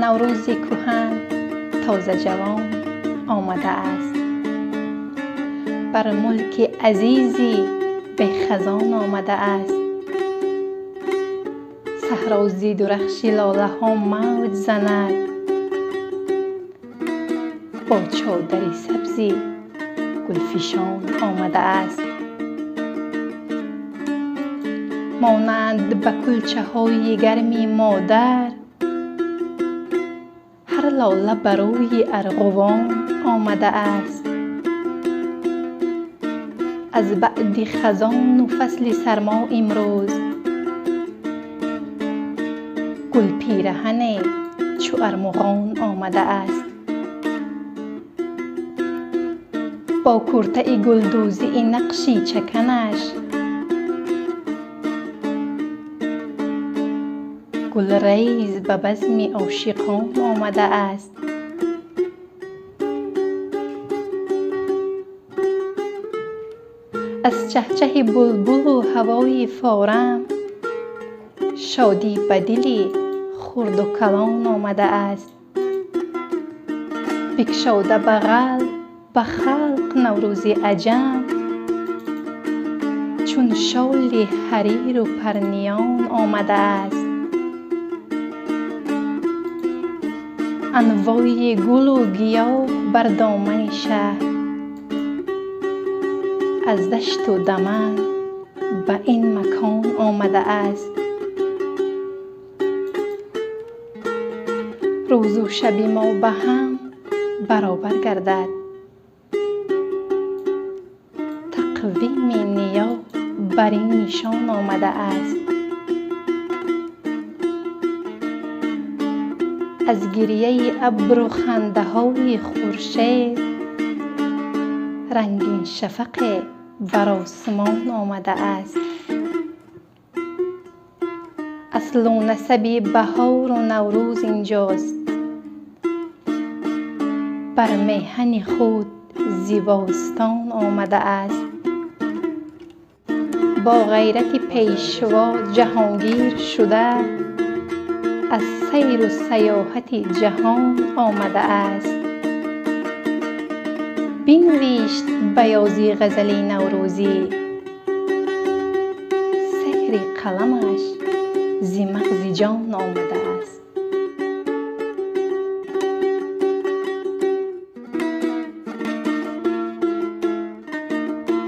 Наврӯзи кӯҳан тозаҷавон омадааст. Бар мулки азизи бехазон омадааст. Саҳро зи дурахши лолаҳо мавҷ занад, бо чодари сабзи гулфишон омадааст. Монанд ба кулчаҳои гарми модар, ҳар лола ба рӯи арғувон омадааст. Аз баъди хазону фасли сармо имрӯз, гулпираҳане чу армуғон омадааст. Бо куртаи гулдӯзии нақши чаканаш, гулрез ба базми ошиқон омадааст. Аз чаҳчаҳи булбулу ҳавои форам, шодӣ ба дили хурду калон омадааст. Бикшода бағал ба халқ Наврӯзи аҷам, чун шоли ҳариру парниён омадааст. Анвои гулу гиёҳ бар домани шаҳр, аз дашту даман ба ин макон омадааст. Рӯзу шаби мо ба ҳам баробар гардад, тақвими ниё бар ин нишон омадааст. Аз гирьяи абру хандаҳои хуршед, рангин шафақе бар осмон омадааст. Аслу насаби баҳору Наврӯз инҷост, бар меҳани худ зи бостон омадааст. Бо ғайрати пешво ҷаҳонгир шуда, аз сайру саёҳати ҷаҳон омадааст. Бинавишт баёзи ғазали наврӯзӣ, сеҳри қаламаш зи мағзи ҷон омадааст.